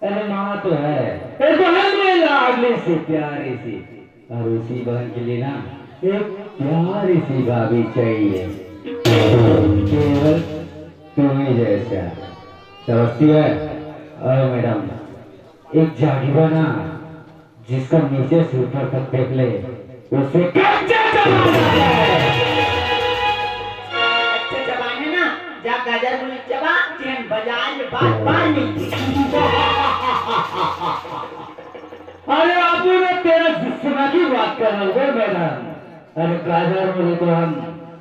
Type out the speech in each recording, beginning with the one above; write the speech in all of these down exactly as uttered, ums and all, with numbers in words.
अरे माँ तो है, ये तो है मेरी लाडली सी प्यारी सी, और उसी बहन के लिए ना एक प्यारी सी भाभी चाहिए, केवल तुम्ही जैसा। समझती है? और मैडम, एक जागीरा ना, जिसका नीचे से ऊपर तक देख ले, उसे कच्चा चबा जाए। अच्छा चबाए हे ना, जा गाजर मूली चबा, जेन बाजार में बार बार मिलथे। अरे बाबू रे, तेरा जिस्म की बात कर रहा हूँ मैडम। अरे गाजर मूली तो हम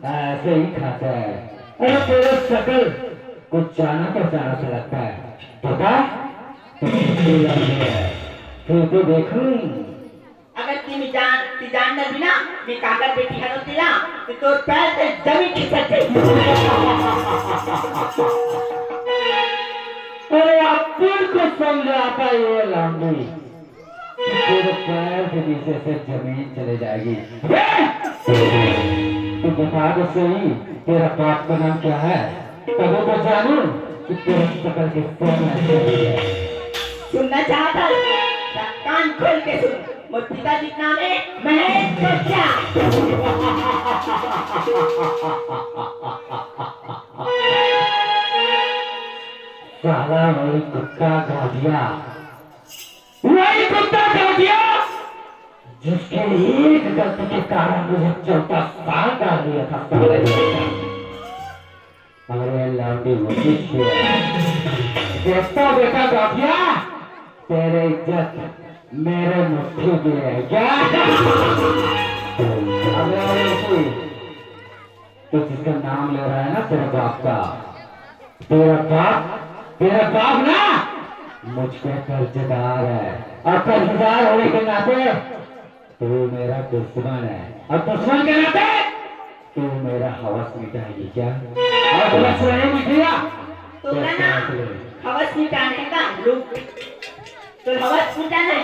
ऐसे ही खाते हैं। अरे तेरा शकल कुछ जाना पहचाना सा लगता है। बता, तो कितनी लंबी है, फिर तो देखूं। अगर तिमी जान, ती जान न बिना, मैं काकर बेटी हरो तिला, तो तोर पैर से जमीन खिसक जाई। अरे अपन को समझाता ये लंबी, तेरे पैर के नीचे से जमीन चले जाएगी। ए! तू बता तो सही, तेरा बाप का नाम क्या है? तभी तो जानू कि तेरा शकल के सोना है। सुनना चाहता है? कान खोल के सुन, मोर पिताजी के नाम है महेश बच्चा। साला वही कुत्ता गादिया, वही कुत्ता गादिया, जिसके एक गलती के कारण मुझे चौदह साल डाल दिया था साले ने। अरे लौंडी मुझे देखता बेटा गादिया, तेरे इज्जत मेरे मुट्ठी में है क्या? अबे और ऐसी तो जिसका नाम ले रहा है ना तेरे बाप का, तेरा बाप, तेरा बाप ना मुझ पे कर्जदार है, और कर्जदार होने के नाते तू मेरा दुश्मन है, और दुश्मन के नाते तू मेरा हवस मिटाएगी क्या? और हवस नहीं मिटेगा तो तो ना, क्या करें? हवस मिटाने का लूट, तो हवस मिटाना है।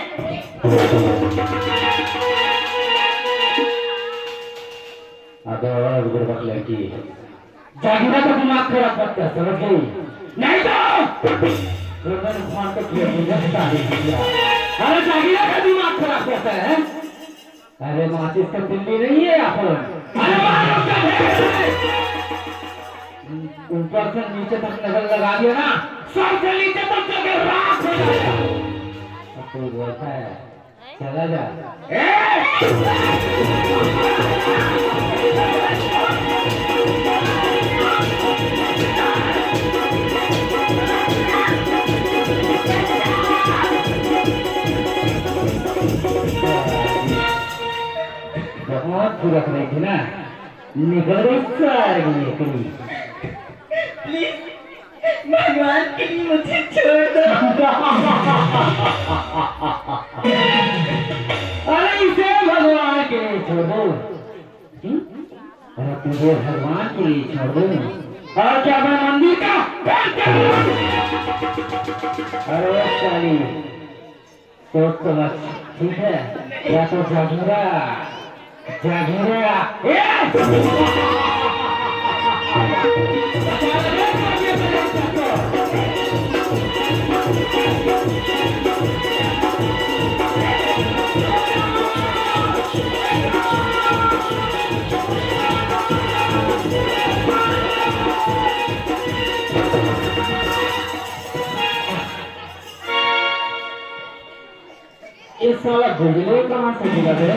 अबे और बुड़बक लड़की, जागीरा का दिमाग खराब मत कर, समझ गई? नहीं तो गर्दन फाड़ के फेंक दूंगा, सारी चीज़ें। अरे जागीरा का दिमाग खराब करता है। अरे माचिस का तिल्ली नहीं है अपन। अरे मारो उसका ढेर। ऊपर से नीचे तक नजर लगा दिया ना, सर से नीचे तक जल के राख हो जाएगा। अब तू बोलता है, चला जा। ए! बहुत फुरक रही थी ना, निकल गई सारी निकली। प्लीज, भगवान के लिए मुझे छोड़ दो। अरे इसे भगवान के लिए छोड़ दो। हम्म? अरे तुझे भगवान के लिए छोड़ दो। और क्या मैं मंदिर का? अरे साली, सोच समझ, ठीक है? या तो जागीरा, जागीरा, ए! ये साला बिजली कहाँ से गिरा बे?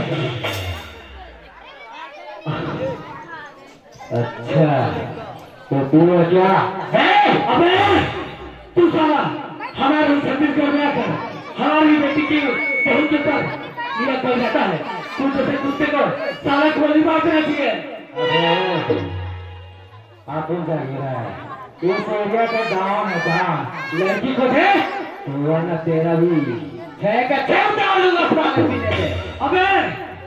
अच्छा, तो तू है क्या? ए, अबे, तू साला हमारे छत्तीसगढ़ में आकर हमारी बेटी की बहू के ऊपर ये कर जाता है। तू जैसे कुत्ते को साला गोली मार देना चाहिए। अबे, आप कौन सा हीरा है? इस एरिया का डॉन है, डॉन। लड़की को दे, वरना तेरा भी छह का छह उतार दूंगा पानी पीने में। अबे,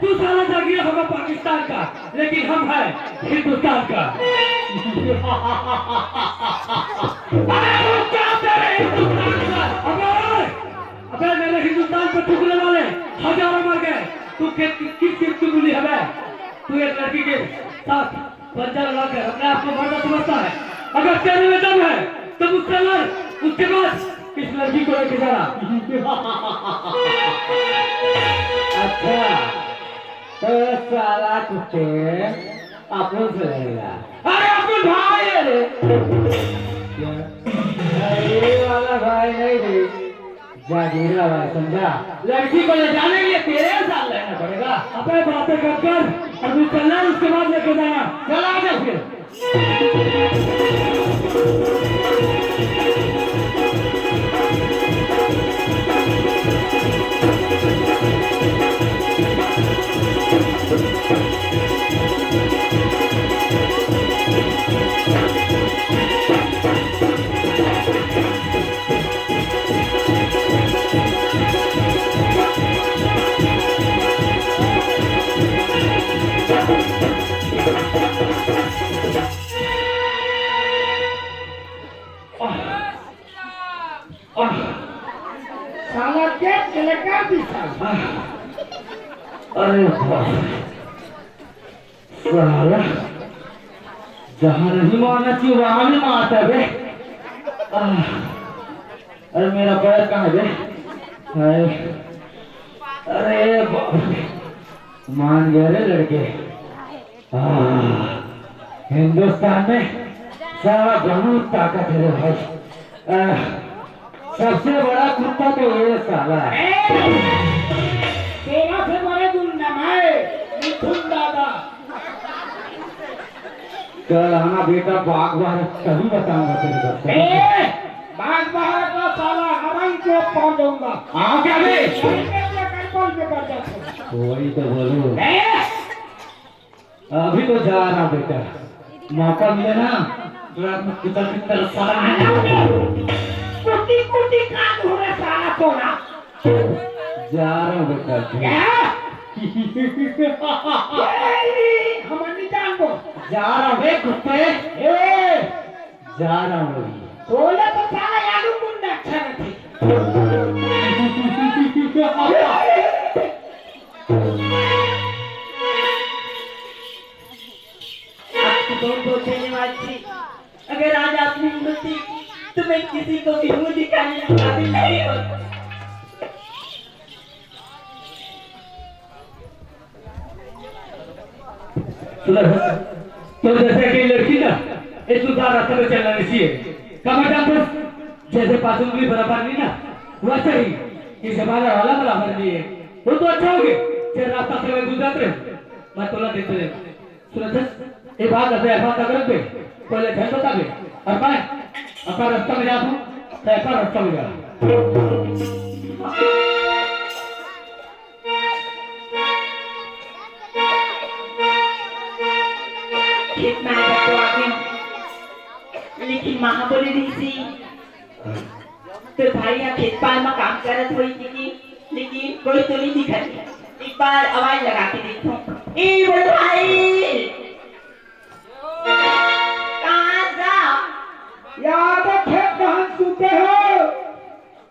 तू साला जागीरा होगा पाकिस्तान का, लेकिन हम हैं हिंदुस्तान का। अरे, रुक जा, तेरे हिंदुस्तान का। अबे, अबे, मेरे हिंदुस्तान पे थूकने वाले हजारों मर गए। तू किस, किस चीज की बुली है बे? तू एक लड़की के साथ पंजा लड़ाकर अपने आप को मर्द समझता है। अगर तेरे में दम है तो मुझसे लड़, उसके बाद इस लड़की को लेके जाना। अच्छा, तो साला कुत्ते अपन से लड़ेगा। अरे, अपन भाई है रे। क्या? अरे, ये वाला भाई नहीं रे, जागीरा भाई, समझा? लड़की को ले जाने के लिए तेरह साल रहना पड़ेगा। अबे, बातें कर कर, अभी चलना है, उसके बाद लेके जाना। चला जा फिर। साला के लड़का भी साला। अरे बाप रे। साला, जहाँ नहीं मारना चाहिए, वहाँ भी मारता है बे। आह, अरे, मेरा पैर कहाँ है बे? हाय। अरे बाप रे, मान गया रे लड़के। आह, हिंदुस्तान में साला बहुत ताकत है रे भाई। आह, सबसे बड़ा कुत्ता तो ये साला है। ए! तेरा से बड़े गुंडा मैं, मिथुन दादा। कल आना बेटा, बाघ बाहर तभी बताऊंगा तेरे को। ए! बाघ बाहर का साला हराम को पहुंच जाऊंगा। हाँ, क्या बे? कल में कर, कल में कर जाता हूँ। वही तो बोलूं। ए! अभी तो जा रहा हूँ बेटा, मौका मिले ना, रात में कुत्ता की तरह साला। कुत्ती कुत्ती का हो रहा साला तोरा। जा रहा हूँ बेटा। क्या? ए, हम नहीं जानबो। जा रहा हूँ बे कुत्ते। ए, जा रहा हूँ अभी। तोला तो साला यादव मुंडा अच्छा नहीं। आपकी बहुत बहुत धन्यवाद जी। अगर आज आप नहीं होती तो मैं किसी को भी मुंह दिखाने के काबिल नहीं होता। सुन, तो जैसे कि लड़की ना, ये तू जा रास्ता में चलना नहीं चाहिए। कमर डाल बस, जैसे पाँच उंगली बराबर नहीं ना, वैसे ही ये जमाना वाला बराबर नहीं है। वो तो अच्छा हो गया, जब रास्ता से मैं गुजरत रहे, मैं तोला देते रहे। सुन, ये बात ऐसे ऐसा तक रख दे, पहले झंड बता दे, और मैं अपना रास्ता में जा तू, तो ऐसा रास्ता में जा। खेत में आए तो आ गए, लेकिन माँ बोले नहीं सी, तो भाई यहाँ खेत पार में काम करत होई कि, कि, लेकिन कोई तो नहीं दिखत। एक बार आवाज लगा के देखो, ए बोलो भाई, कहाँ जा? यहाँ तो खेत कहाँ सूते हो?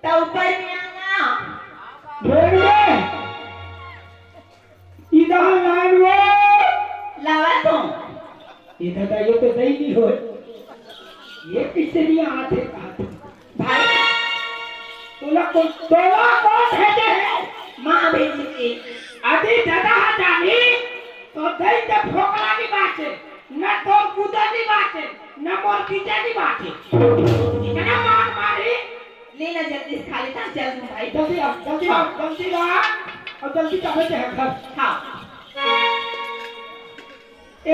तो ऊपर में आना। भेड़िए, इधर लान वो। लावा तो। इधर का ये तो दही नहीं हो। ये किससे नहीं आते बात? भाई, तोला को, तोला कौन भेजे है? माँ भेजी थी। अभी दादा हटानी, तो दही के फोकला नहीं बाचे, न तो कूदा नहीं बाचे, न मोर पीछे नहीं बाचे। इतना मार मारी, ले ना जल्दी से खा लेता, चल दूँ भाई। जल्दी आ, जल्दी आ, हाँ। जल्दी आ, और जल्दी चले थे घर। हाँ। ए,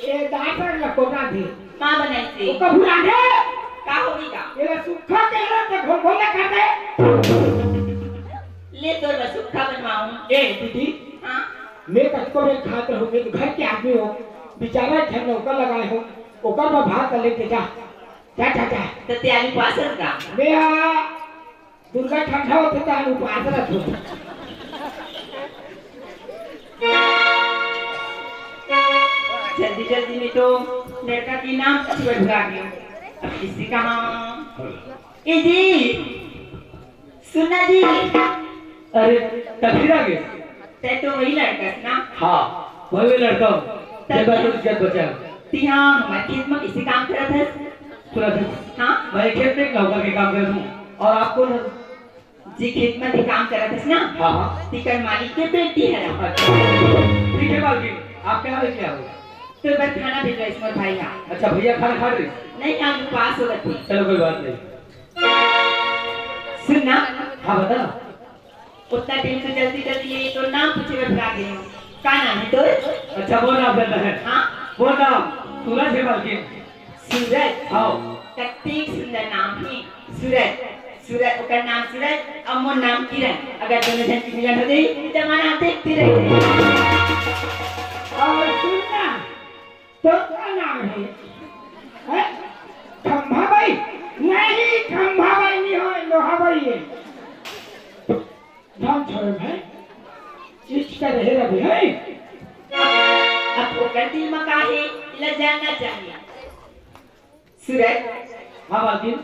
ए, दाल साग ला कोटा दे। माँ बनाई थी। ओका भुला दे। का होगी का? ये ला सुक्खा के ला तो घोल घोल कर दे। ले तो ला सुक्खा बनवाऊँ। ए, दीदी। हाँ। मैं कतको बेर खात रहूँ, मैं तो घर के आदमी हो, बेचारा एक ठन नौकर लगाए हो, ओकर बर भात ला लेके जा। जा, जा, जा। तो तैयारी पास है का? मैं आ, दुर्गा ठंडा होते तो हम उपास रखो। जल्दी, जल्दी में तो लड़का के नाम से भुला गया। अब किसी का नाम? ए जी, सुनना जी। अरे, तब फिर आ गए? तै तो वही लड़का है ना? हाँ, वही, वही लड़का हूँ। तब जब क्या? तू इज्जत बचा। तिहाँ हमारे खेत में किसी काम करत है? सुना था। हाँ? मैं खेत में एक नौकर के काम करत हूँ। अउ आप कोन हरव? जी, खेत में भी काम करत हस ना? हाँ, हाँ। तिकर मालिक के बेटी हरव। अच्छा। ठीक है मालकिन, आप क्या लेके आओ? तोर बर खाना भेज रहिस मोर भाई हा। अच्छा, भैया खाना खा रहे? नहीं, आज उपास होवत हे। चलो, कोई बात नहीं। सुन ना। हाँ, बता। उतना दिन से जल्दी जल्दी ये तो नाम पूछे बर भुला गे हँव। का नाम हे तोर? अच्छा, वो नाम जानना है? हाँ। वो नाम सूरज है मालकिन। सूरज? हाँ। कतेक सुंदर नाम हे सूरज। सूरज, ओकर नाम सूरज अउ मोर नाम किरण। अगर दोनों झन के मिलन हो जाही, जमाना देखते रह जाही। अउ सुन ना, तोर का नाम हे? हैं? खंभा बाई? नहीं, खंभा बाई नहीं होय, लोहा बाई हे। नाम छोड़े भाई, इश्क का रहे रवि है। अब ओकर दिल में का हे, इला जानना चाहिए। सूरज। हाँ, मालकिन।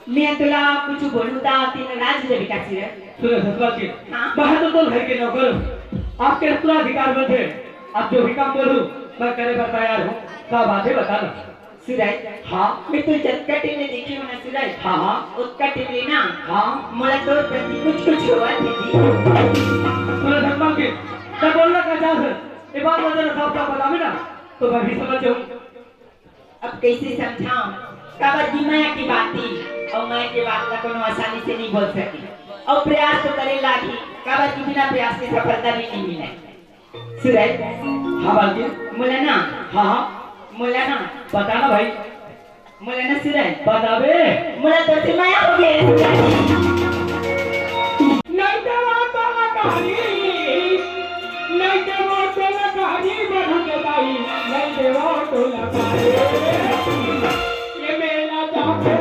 मैं तोला कुछ बोलूँ त तैं नाराज हो जाबे का सूरज? सूरज, ससुराल के। हाँ। मैं तो तोर घर के नौकर हूँ। आपके पूरा अधिकार बनथे। आप जो भी काम बोलहू, मैं करे बर तैयार हूँ। का बात हे, बता ना। सूरज। हाँ। मैं तो जतका टेम ले देखे हूँ ना सूरज। हाँ, हाँ। ओतका टेम ले ना। हाँ। मोला तोर प्रति कुछ कुछ होवत हे जी। सूरज, हम मालकिन। तैं बोलना का चाहत हस? ये बात ला जरा साफ साफ बताबे ना, तो मैं भी समझ जाहूँ। अब कइसे समझावँ? काबर कि मैं के बात हे, अउ मैं के बात ला कोनो आसानी से नहीं बोल सके। अउ प्रयास तो करे लागही, काबर कि बिना प्रयास के सफलता भी नहीं मिले। सूरज। हाँ, मालकिन। मोला ना। हाँ, हाँ। मोला ना। बता ना भाई। मोला ना सूरज। बताबे। मोला तोर से मया हो गे हे सूरज। नहीं देवँव तोला गारी, नहीं देवँव तोला गारी, बहू के दाई, नहीं देवँव तोला गारी। ये मेला जाके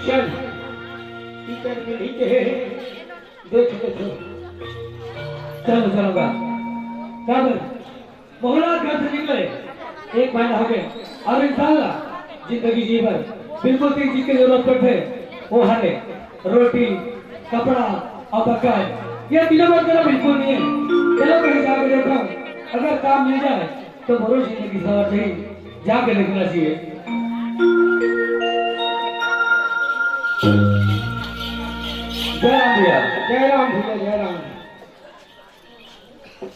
चल, टिकट मिल ही गे हे। देख, देख। चलो, चलो, बस। काबर? मोहल्ला घर से निकले, एक महीना हो गया। अउ इंसान ला जिंदगी जी बर बिल्कुल तीन चीज के जरूरत पड़थे, वो हरे रोटी, कपड़ा अउ मकान। ये तीनों बात मेरा बिल्कुल नहीं है। चलो, कहीं जाके देखो, अगर काम मिल जाए, तो मोरो जिंदगी सवार नहीं, जाके देखना चाहिए। जय राम भैया। जय राम भैया, जय राम।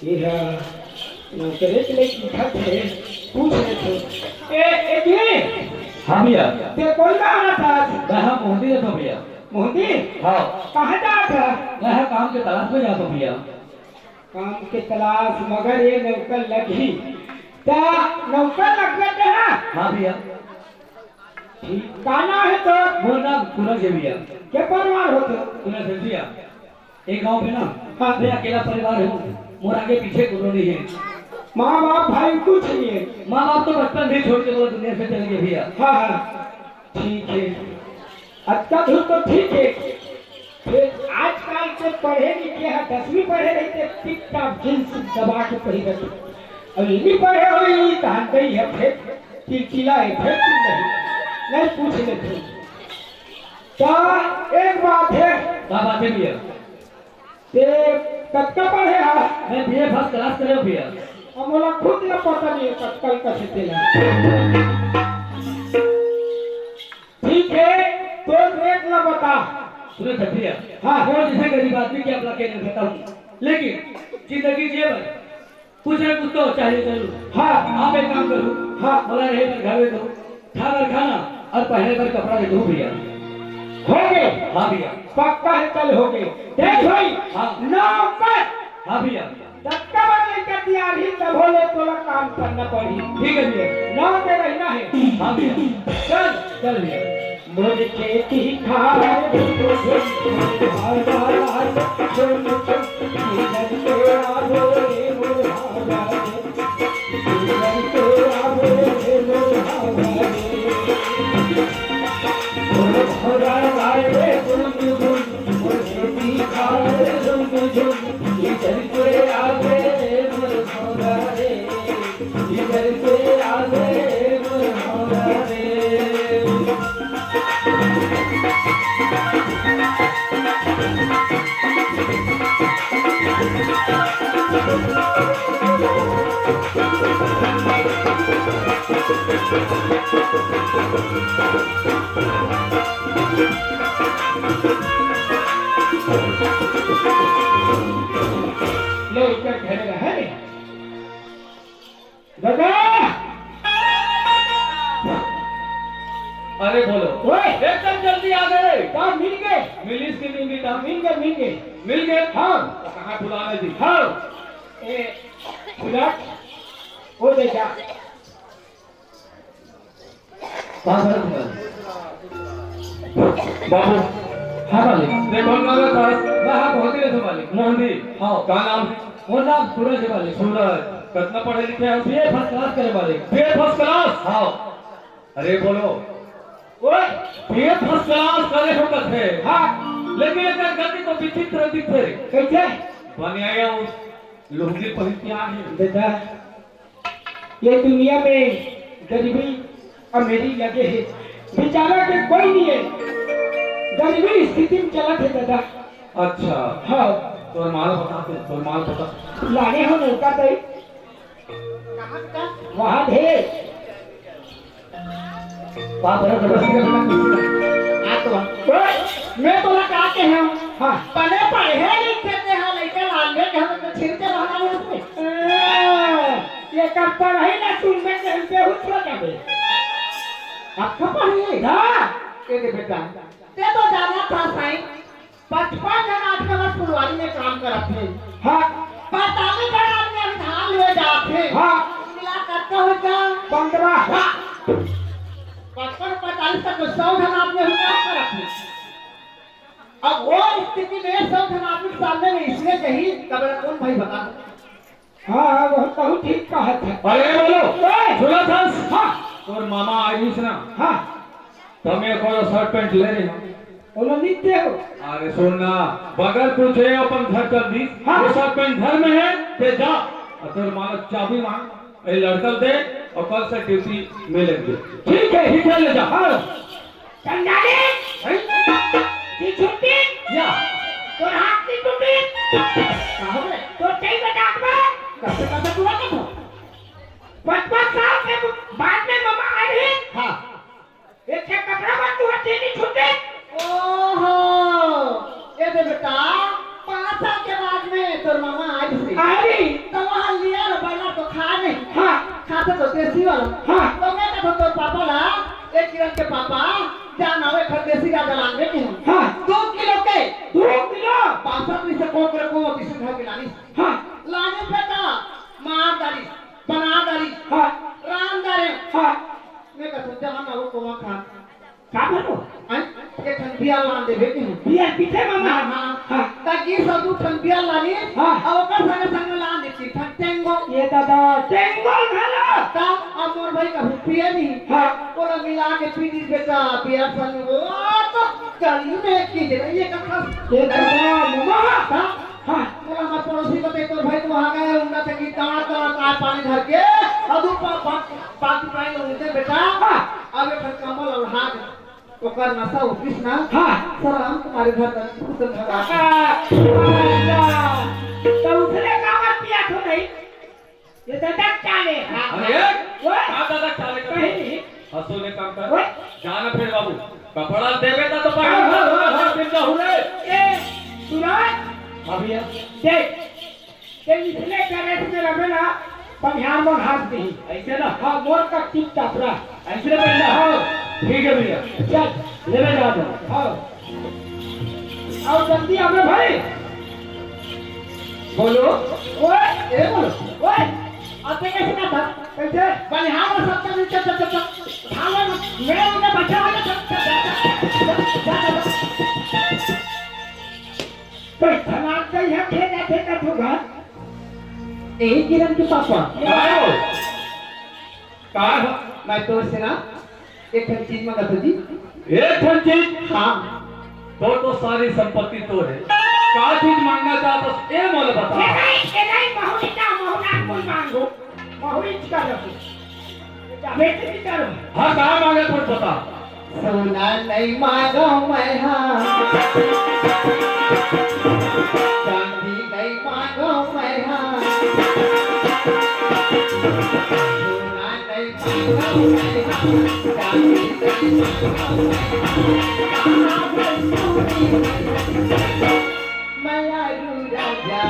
ये हा, नौकरे के लिए पूछा थे, पूछ रहे थे। ए, ए, जी। हाँ भैया। ते कौन कहाँ रहता है? मैं हाँ मोहंदी रहता हूँ भैया। मोहंदी? हाँ। कहाँ जाता है? मैं हाँ काम के तलाश में जाता हूँ भैया। काम के तलाश, मगर ये नौकर लगही। त नौकर लगबे तेला? हाँ भैया। ठीक, का नाम हे तोर? मोर नाम पूनम हे भैया। के परिवार हो तोर? पूनम हे भैया। एक गांव में ना, हाँ। मैं अकेला परिवार हूँ, मोर आगे पीछे कोनो नहीं है। माँ बाप भाई कुछ नहीं है। माँ बाप तो बचपन से छोड़ के वो दुनिया से चले गए भैया। हाँ, हाँ, ठीक है। अतका दूर तो ठीक है, फेर आजकल के पढ़े लिखे हे, दसवीं पढ़े रहिथे, टिप टाप जींस दबा के पढ़ी रहथे। अब ये नहीं पढ़े हो, ये कहान गई है, फेर चिलचिला है, फेर तुम नहीं, नहीं पूछ लेथे। त एक बात है। का बात है भैया? ते कतका पढ़े हा? मैं बीए फर्स्ट क्लास करे हूँ भैया। अब मोला खुद ला पता नहीं है कतका कसे तेला। ठीक है, तो रेट ला बता। सुनो छठिया। हाँ। मैं जैसे गरीब आदमी के अपना कहना चाहता हूँ, लेकिन जिंदगी जिए बर कुछ ना कुछ तो चाहिए जरूर। हाँ। आप एक काम करो। हाँ। मोला रहे बर घर दे दो, खा बर खाना अउ पहने बर कपड़ा दे दो भैया। होगे। हाँ भैया। पक्का हे, कल होगे। देख भाई, हाँ। नौकर। हाँ भैया। दत्ता बर लइका तियार ही, तभो ले तोला काम करना पड़ही। ठीक है भैया। नाव पे रहना है। हाँ भैया। चल। चल भैया। मोर खेती खार, ले, इधर खड़े रहे। दादा! अरे बोलो। ओए! एकदम जल्दी आ गए। का मिल गए? मिलिस कि मिल गई? मिल गए, मिल गए। मिल गए? हाँ। तो कहाँ बुलाने दी? हाँ। ए, सुरज, ओ देखा। हाँ, सर। बाबू। हाँ, मालिक। देखो ना, बस। हाँ, हाँ, बहुत ही अच्छा, मालिक। मोहन जी। हाँ। का नाम? मोर नाम सूरज है, मालिक। सूरज। कितना पढ़े लिखे हैं? बीए फर्स्ट क्लास करे, मालिक। BA first class? हाँ। अरे बोलो। ओए। बीए फर्स्ट क्लास करे हो कथे। हाँ। लेकिन एकर गति तो विचित्र दिखथे। कैसे? बनिया अउ लुंगी पहन के आए हैं। बेटा, ये दुनिया में गरीबी अमीरी लगे हे, बेचारा के कोई नहीं है, गरीबी स्थिति में चलत हे दादा। अच्छा। हाँ। तोर माल बता दे, तोर माल बता। लाने हो नौका तई। कहाँ का? वहाँ थे। बाप रे, जबरदस्ती का बेटा कुछ नहीं। आ तो आ। ओए, मैं तोला का कहे हूँ? हाँ। तने पढ़े लिखे ते हा, लइका लानबे के हम तो छिन के रहना है उसमें। ए, ये कर पढ़ाई ना सुनबे के हम बेहोश हो जाबे। आपका पढ़े? हाँ। ये दे बेटा, ते तो जाना था साईं, पचपन झन आदमी हमर फुलवारी में काम करत हे। हाँ। पैंतालीस झन आदमी अभी धान लुए जात हे। हाँ। मिला कतका हो जा? पन्द्रह। हाँ। पचपन पैंतालीस तक तो सौ झन आदमी अभी काम करत हे। अब वो स्थिति में सौ झन आदमी के सामने में इसलिए कही, तब कौन भाई बता? हाँ, हाँ, वो कहूँ ठीक कहत हे। अरे बोलो, ओए! सुनत हस? हाँ। तोर मामा आइस ना? हाँ। त मैं कोनो शर्ट पैंट ले रहे हूँ। ओला नित्य हो। अरे सुन ना, बगैर पूछे अपन घर चल दी। हाँ। वो शर्ट पैंट घर में है, ते जा। और तोर माँ ला चाबी मांग, ये लड़का दे, और कल से ड्यूटी में लग गए। ठीक है, ठीक है, ले जा। हाँ। चंडाली! हैं? की छुट्टी? या। तोर हाथ की टूटी? का हो गए? तोर कई बेटा अकबर? कब से, कब से तू रखत हो? पचपन साल के बाद में मामा आए हैं। हाँ। एक ठे कपड़ा बर तू हर तेली छुट्टी? ओहो, ये दे बेटा, पाँच साल के बाद में तोर मामा आइस हे। अरे। तो वहाँ लिया लो, बना तो खा नहीं। हाँ। खाते तो देसी वाला। हाँ। तो मैं कहता तोर पापा ला, एक किरण के पापा, जाना हो, एक देसी राजा लान में नहीं। हाँ। दो किलो के। दो किलो? पाँच साल से कोकरे को किसी घर के लानी। हाँ। लाने बेटा, मार डाली, बना डाली, हाँ। रान डाले। हाँ। मैं कहता हूँ, जहाँ ना हो, तो वहाँ खा। का भरो? हैं? एक ठन बियर लान देबे कि नहीं? बियर पीथे मामा? हाँ, हाँ। हाँ। ताकि सब दू ठन बियर लानी, हाँ। और ओकर संगे संगे लान दे तीन ठन टेंगो। ये दादा, टेंगो घलो? ता, अब मोर भाई कभी पिए नहीं। हाँ। ओला मिला के पी दी बेटा, बियर संग वो तो गली में की दे, ये कथा। ये दादा, मामा। हाँ। हाँ। मोला हमर पड़ोसी बताई, तोर भाई तो आ गए, उनका से कि दांत दांत आए पानी धर के, अदू पा-, पा-, पानी पानी उनके बेटा, हाँ। अब एक ठन कंबल और हाथ, ओकर नशा उठिस ना, हाँ। सर, हम तुम्हारे घर तक, तू तो घर आ। हाँ। अच्छा। तो उसने कावर पिया तो नहीं? ये दादा चाले। हाँ। अरे, ओए। का दादा चाले का? कहीं नहीं। हंसो ने काम कर। ओए। जाना फिर बाबू। कपड़ा देवे ता तो पहन हाँ, हाँ, हाँ, हाँ। दिन का हुले। ए, सूरज। हाँ भैया। देख, ते इसने ड्रेस में रहे ना, पनिहार मन हाथ दी। ऐसे ना? हाँ, मोर का टिप टाप रहा। ऐसे ना पहनना? हाँ। ठीक है भैया। चल। ले मैं जा रहा हूँ। हाँ। अउ जल्दी आबे भाई। बोलो। ओए, ए बोलो। ओए, अते कैसे का था? कैसे? बनिहार में सब कर चल, चल, चल, चल। भागो मत, मेरे उनके बच्चा वाले सब, चल, चल, चल। तो धनाक गई है, खेल जाते का तू घर। ए किरण के पापा। आओ। का हो? मैं तोर से ना एक ठन चीज मांगत हूँ जी। एक ठन चीज? हाँ। तो, तो सारी संपत्ति तोर हे। का चीज मांगना चाहत हस, ए मोला बता। ए नहीं, ए नहीं, महुरी का, महुरा कोई मांगो। महुरी का रखो। जाबे तो नहीं करो। हाँ, का मांगे तोर बता। सोना नहीं मांगो मैं हाँ, चांदी नहीं मांगो मैं हाँ, सोना नहीं मांगो मैं हाँ, चांदी नहीं मांगो मैं हाँ। कहाँ है तू? मैं आलू राजा।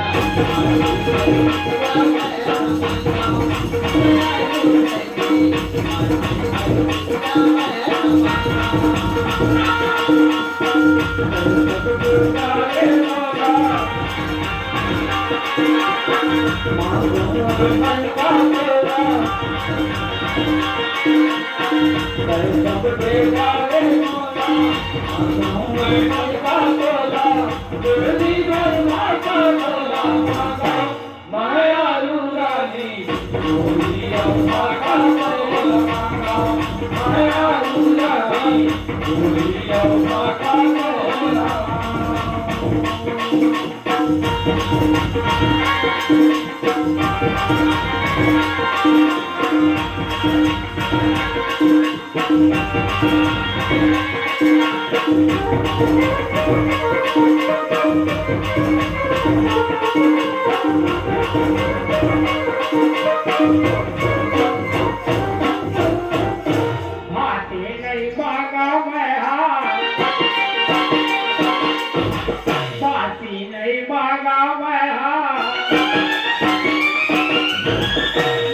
भांति नहीं मांगा मैं हाँ, भांति नहीं मांगा मैं हाँ,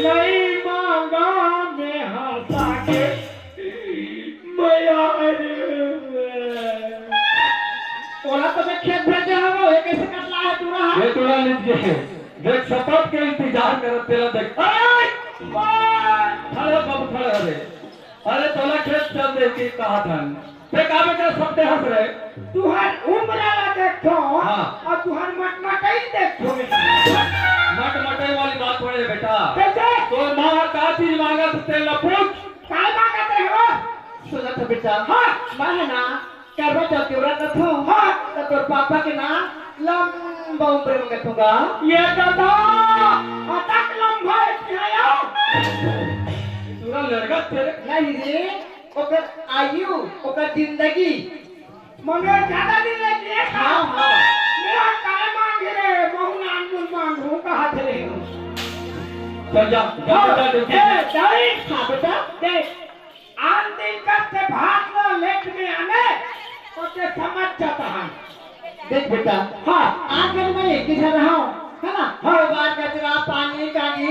नहीं मांगा मैं हाँ सागे मया रे। तोला तो मैं खेत भेजे हवं, ये कैसे कटला है तू रहा? ये तोला लीजिए। देख, सपत के इंतजार करत तेला देख। अरे! खड़े बाबू, खड़े रे। अरे, तोला खेत चल दे के कहा था। ते का बेटा सब ते हंस रहे? तुहर उम्र ला देखो, हाँ। अउ तुहर मटमटई देखो। मटमटई वाली बात थोड़े है बेटा। कैसे? तोर माँ का चीज मांगा तो तेला पूछ। काय मांगत रहे हो? सुनत हो बेटा? हाँ। मैं है ना, करवा चौथ के व्रत रखो। हाँ। तो तोर पापा के ना लंबा उम्र मांगत हूँगा। ये दादा, अतक लंबा है कि है यार? पूरा लड़का तेरे। नहीं रे, ओकर आयु, ओकर जिंदगी। मने ज्यादा दिन ले लिए का? हाँ, हाँ। मेरा काय मांगे रे, बहु नाम गुन मांगू कहा थे। चल जा, जा, हाँ, जा, जा, जा। ए, जाई। हाँ, बेटा, देख। आन दिन कब से भात ला लेट में आने, तो ते समझ जाता है। देख बेटा, हाँ। आजकल मैं एक ही जगह हूँ, है ना? हर बार कचरा, पानी, कागज,